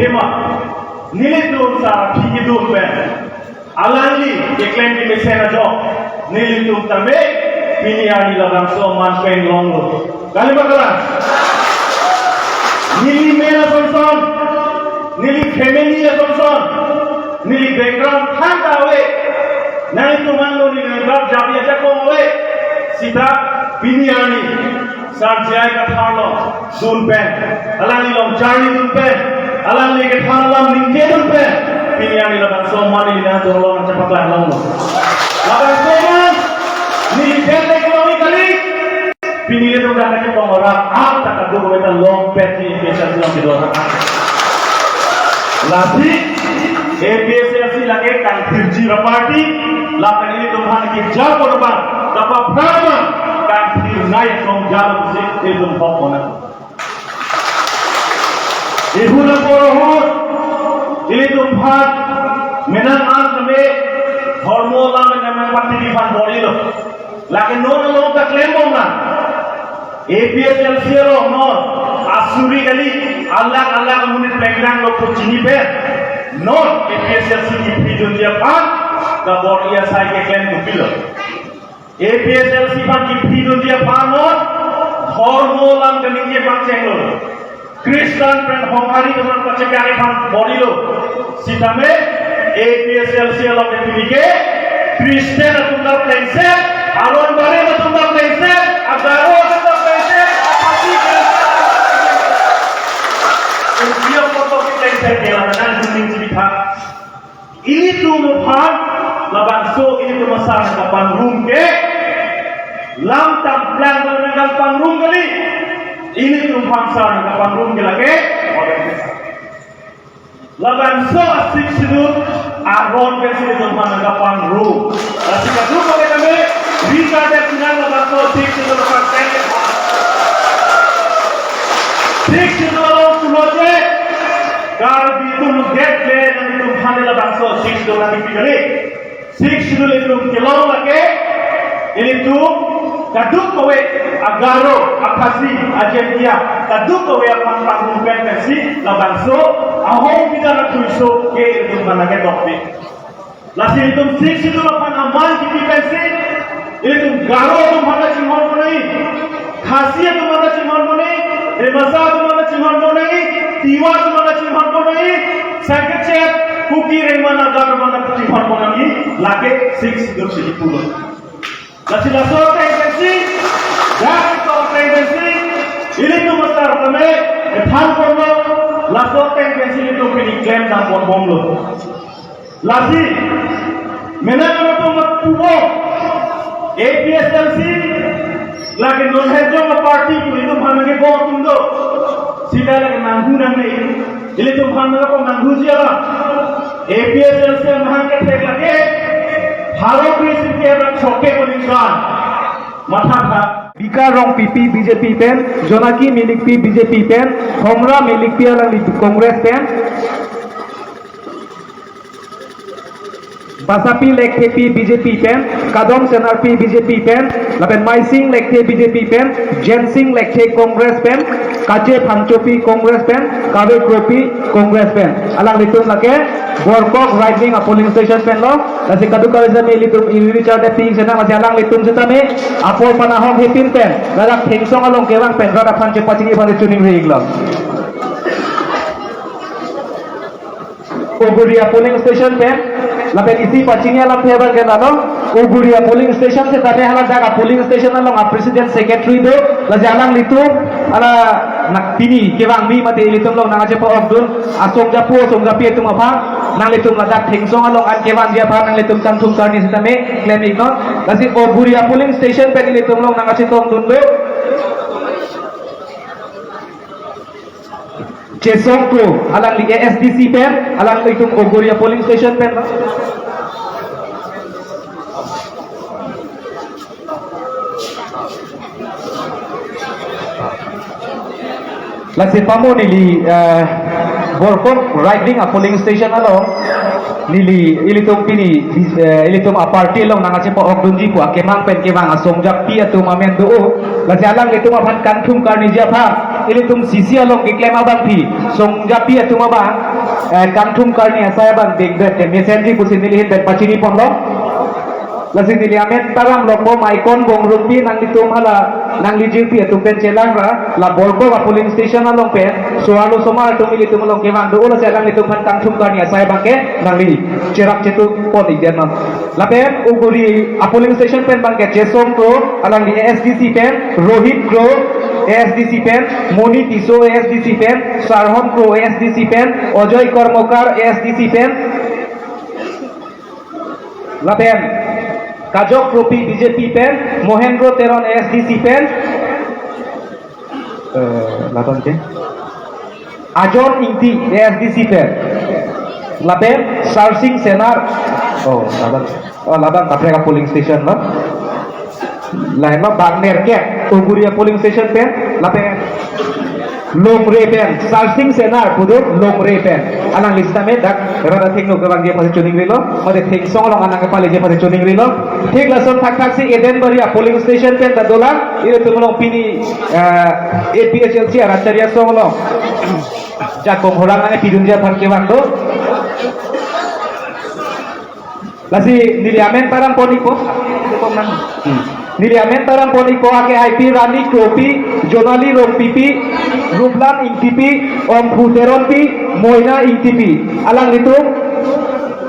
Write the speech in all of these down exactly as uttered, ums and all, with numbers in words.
Tema, nelitum sarpi kedun pen alangli keklem kemesen ajok nelitum tame pini arni labangso aman pen longlo. Kali ma kalang? Neli men asonson, neli family asonson, neli background than ta ave. Nanglitum angno neli nangbar jabi ajakong ave. Sita pini arni Sar J I Kathar along dun pen, alangli along charli dun pen, alangli kethan alam ningje dun pen, pini arni labangso aman neli nangdorlo nangchepaklang longlo. Labangso aman neli pen lek longji kali. Pini ilitum dak kachetong orang, ang tak kaduk beta long pet ni A P H L C along kedua orang. Lasi A P H L C lake kangthirji ra party, lapen ilitum aphan keja korban, kapaphrang ma kangthir nai song jalo si ilitum hok kona. Ihuna porohut, ilitum aphan menang an kami hormo lam menang pati di aphan borilo. Lake non along ta klembom na. A P H L C along non asuri kali, alak alak amonit pengdang lo pu chini pen. Non A P H L C kipri dunji aphan kabor-i asai keklem dopilo. A P H L C aphan kipri dunji aphan non hormo lam kaningje pangchenglo. Christian pen Honghari atum pachekari aphan borilo. Sitame A P H L C along ke pini ke Christian atum ta plengset, aron barim atum ta plengset, Agaro atum ta plengset, Apasi plengset. India foto ke plengset ke lana nang duning chibitha. Ilitum aphan labangso ilitum asar nangkapangrum ke lam tamplang nangkapangrum kali. Ilitum aphan sar nangkapangrum ke lake. Labangso a-Sixth Schedule aron pensi ilitum aphan nangkapangrum. Lasi kadokave kami, Richard Deb Sinang labangso Sixth Schedule aphan thank you. Sixth Schedule along pulote, Karbi atum get le nangtum aphan labangso Sixth Schedule nangpi kali. Sixth Schedule ilitum kelong lake, ilitum kadokave Agaro, Akhasi, Ajatia, kadokave aphan pangrum pen pensi labangso ahong bidar athuiso ke ilitum aphan lake dokpi. Lasi ilitum Sixth Schedule aphan aman kipi pensi, ilitum Garo atum aphan ta chinghon ponai, Khasi atum aphan ta chinghon ponai, Dimasa atum aphan ta chinghon ponai, Tiwa atum aphan ta chinghon ponai, Sangkechet, Kuki, Rengma, Naga atum aphan ta chinghon ponai, lake Sixth Schedule si kipulo. Lasi laso ateng pensi, dak ito ateng pensi, ilitum asar tame, ethan porno, laso ateng pensi ilitum pini klem dam ponbomlo. Lasi, menang ano tum pupo, A P H L C, lake non hejong party pu ilitum aphan ke go atum do. Sita lake nanghu nangne, ilitum aphan ke nanghuji alam. A P H L C amahang kethek lake, pharo kre sirkep ra choke boning kan. Matha tha. Bika Rongpipi B J P pen, Jonaki Milikpi B J P pen, Homra Milikpi alangli Congress pen, Basapi Lekthepi B J P pen, Kadom Senarpi B J P pen, lapen Maising Lekthe B J P pen, Jensing Lekthe Congress pen, Kache Phangchopi Congress pen, Kave Kropi Congress pen. Alanglitum lake Borkok right wing a-polling station pen lo, lasi kadokave sitame ilitum iri char de ping senang, lasi alanglitum sitame apor panahok hepin pen, ladak Thengsong along kevang pen, rat aphan chepachini aphan chuning ring lo. Oguri a-polling station pen, lapen isi pachini alamthe abang ke lalo, Oguri a-polling station sitame haladak a-polling station along a-president secretary do, lasi alanglitum, ala nak pini kevangmi mate ilitum along nangkachepa-okdun, asongjapo, asongjapi atum aphan, nanglitum ladak Thengsong along an kevangji aphan, nanglitum kangthum karni sitame, klem iknon, lasi Oguri a-polling station pen ilitum along nangkachetongdun do. Chesong Kro, alangli A S D C pen, alanglitum Oguri a-polling station pen. Lasi pamo neli, eh, Borkok right wing a-polling station along, neli ilitum pini, eh, ilitum a-party along nangkachepa-okdunji pu akemang pen kevang asongjapi atum amen do, lasi alanglitum aphan kangthum karniji aphan, Ilitum C C along keklem abangpi, songjapi atum abang, eh, kangthum karni asai abang dengdet te mesenji pusi neli ahin pen pachini ponlo. Lasi neli amen Taram Rongpi, Maikon Bongrungpi, nanglitum hala nanglijirpi atum pen chelang ra, la Borkok a-polling station along pen, so-arlo osomar atum ilitum along kevang do, lasi alanglitum aphan kangthum karni asai abangke nangli cherap chetu pon-ik detnon. Lapen Uguri a-polling station pen abangke Chesong Kro, alangli A S D C pen, Rohit Kro, A S D C pen, Moni Tisso, A S D C pen, Sarhom Kro, A S D C pen, Ajoy Karmakar, A S D C pen, lapen Kajok Kropi, B J P pen, Mohendro Teron, A S D C pen, eh, lapen ke? Ajon Ingti, A S D C pen. Lapen Sarsing Senar. Oh, lapen. Oh, lapen kaprek a-polling station lo. Lahenlo Bangnerkep, Uguri a-polling station pen. Lapen Longre pen, Sarsing Senar pu do Longre pen. Alangli sitame dak rara thengno kevangji aphansi choningrilo, mate thengsong along anang kepaleji aphansi choningrilo. Thik lason thakthaksi Edenbari a-polling station pen ta dolang, ilitum along pini, eh, A P H L C a-rat chari asong along jakong horang nangpidunji aphan kevang do. Lasi neli amen Taram pon-ikpo. Hmm. Neli amen Taram pon-ikpo, akehaipi Rani Kropi, Jonali Rongpipi, Ruplan Ingtipi, Omphu Teronpi, Moina Ingtipi. Alanglitum,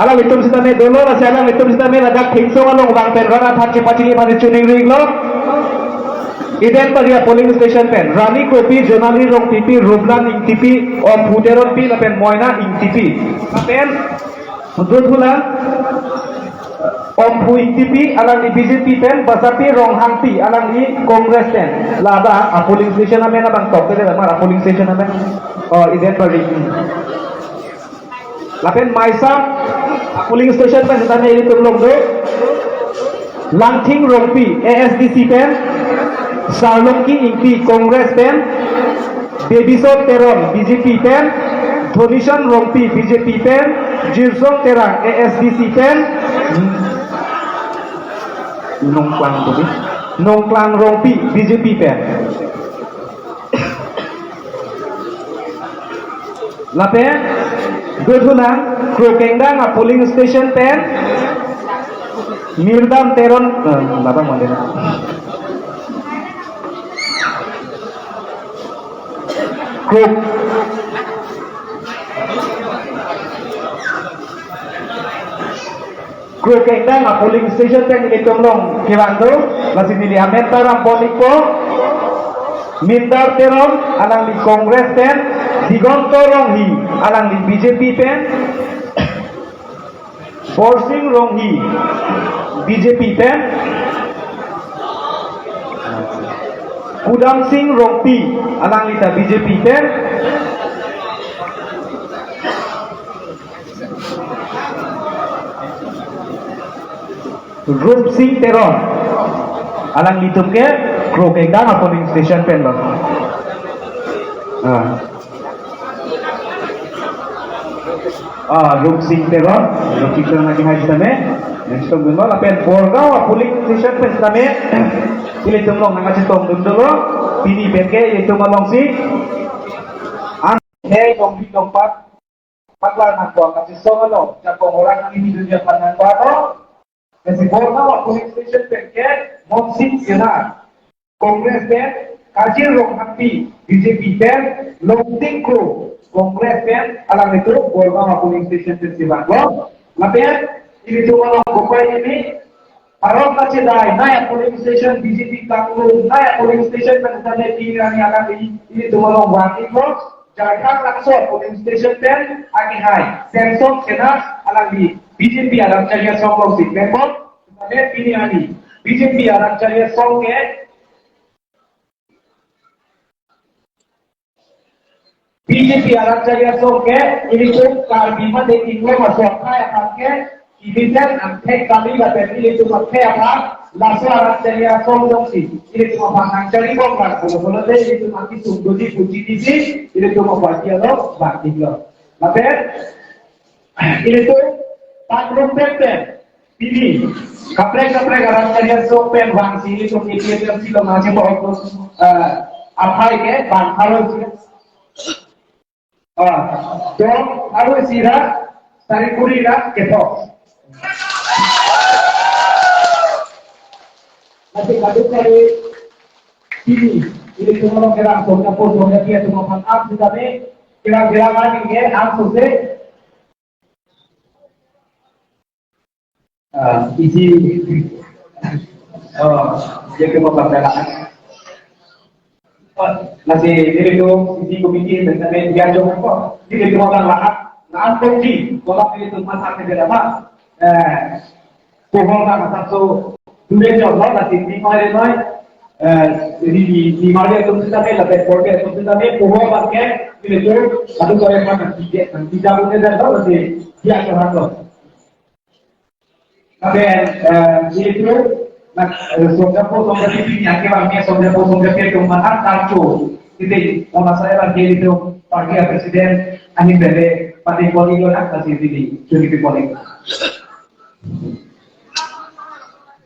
alanglitum sitame dolo, lasi alanglitum sitame ladak thengsong along vang pen rara aphan chepachini aphansi choningri-iklo. Edenbari a-polling station pen Rani Kropi, Jonali Rongpipi, Ruplan Ingtipi, Omphu Teronpi, lapen Moina Ingtipi. Lapen Dothulang, Omphu Ingtipi, alangli B J P pen, Basapi Ronghangpi, alangli Congress pen. Labang a-polling station amen abang tokte de, mar a-polling station amen. Oh, Edenbari. Lapen Maisam a-polling station pen sitame ilitum along do. Langthing Rongpi, A S D C pen, Sarlongki Ingti, Congress pen, Bebison Teron, B J P pen, Dhonison Rongpi, B J P pen, Jirsong Terang, A S D C pen, Nongklang tadi, Nongklang Rongpi, B J P pen. Lapen, Dothulang, Krokengdang a-polling station pen, Mirdam Teron, eh, labang mande. Krok. Krokengdang a-polling station pen ilitum along kevang do, lasi neli amen Taram pon-ikpo, Mindar Teron, alangli Congress pen, Digonto Ronghi, alangli B J P pen, Borsing Ronghi, B J P pen, Kudamsing Rongpi, alangli ta B J P pen, Rupsing Teron. Alanglitum ke Krokengdang a-polling station pen lo. Ah. Ah, Rupsing Teron, Rupsing Teron lagi hai sitame. Next time dulu, lapen Borgaon a-polling station pen sitame. Ilitum along nangkachetongdun dolo. Pini pen ke ilitum alongsi. An, hei, dongbi dongpat. Paklar nangkok kachesong along, jakong orang nangpidunji aphan nangvanglo. Lasi Borgaon a-polling station pen ke Monsing Senar, Congress pen, Kajir Ronghangpi, B J P pen, Longting Kro, Congress pen, alanglitum Borgaon a-polling station pensi vanglo. Lapen, ilitum along kopai ini, Arong kachedai, nai a-polling station B J P Kanglu, nai a-polling station pen tadi pini arni akan di, ilitum along vang-iklo, Jharkhand Langsor polling station pen, akehai, Samson Kena, alangli, B J P a-rat chari asong alongsi, member, tadi pini arni, B J P a-rat chari asong ke, B J P a-rat chari asong ke, ilitum Karbi mate Inglong aso akhei aphan ke, ilitum angthek kali lapen ilitum akhei aphan, laso a-rat chari asong jongsi, ilitum aphan nangchari bom rat, bolo bolo de ilitum akisung doji puji disi, ilitum aphan dialog, bak diklo. Lapen, ilitum, Pangrum pen pen, pini, kaprek kaprek a-rat chari asong pen vangsi ilitum A P H L C along nangchepahok, eh, Aphai ke bang pharo isi ra. Ah, dong pharo isi ra, sari kuri ra kethom. Lasi kadokave pini, ilitum along kelang songjapo songjapi atum aphan angsong sitame, kelang kelang aning ke angsong se. Ah, isi, oh, ya ke bapak dalam. Oh, lasi ilitum isi komiti tentang dia jong ko. Ilitum orang lahat, lahat komiti, bapak ilitum masak ke dalam. Eh, pohon na masak tu dure jong lo, lasi ni mari noi. Eh, ni, ni, ni mari atum sitame, lapen korte atum sitame, pohon bangke, ilitum, atum kore mana, tidak, tidak punya dah, lasi dia ke hantu. Lapen, eh, ilitum, na, eh, songjapo songjapi pini ake bang ke songjapo songjapi atum aphan karcho. Iti, mona saya bang ke ilitum party president ahin bebe pati poli lo nak kasi iti, churi pi poli.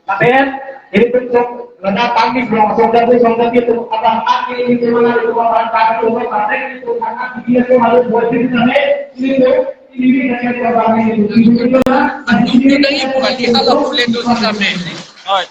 Lapen, ilitum song, rena tangni blong songjapo songjapi atum aphan ake ilitum mana ilitum aphan karcho, partai ilitum aphan ake ilitum harus buat diri kami, ilitum. Kita ibu kali hala pule tu sitame. Oi.